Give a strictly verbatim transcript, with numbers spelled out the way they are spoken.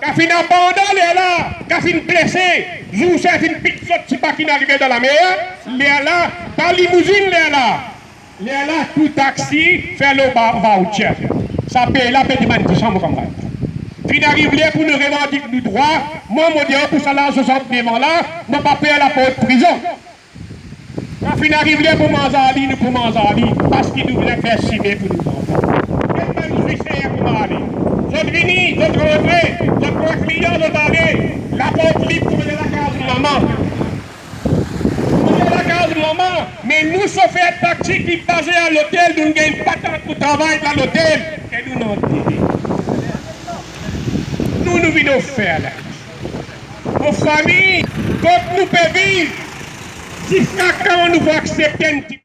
Ka finn abandan lerla, ka finn blese, zour sa finn pit zot tipa kinn arive dan lamer, lerla, pa limouzinn lerla. Lerla tou taxi fer lor ba-, voucher. Sa pey la pe dimann disan, mo kamarad. Finn ariv ler pou nou revandik nou drwa, mwa mo dir ou pou sa la, zot devan la, mo pa per laport prizon. Kan finn ariv ler pou manz ar li, nou pou manz ar li, parski nou bizin fer sime pou nou zanfan. Get bann Swiser kouma ale. Zot vini, zot rantre, zot pran klian, zot ale. Laport lib pou al lakaz mama. Pou al lakaz mama, me nou sofer taxi ki baze a lotel, nou gagn patat pou travay dan lotel, e nou ena dede. Nou, nou vinn ofer la. Mo fami, kot nou pe viv, ziska kan nou pou aksepte enn ti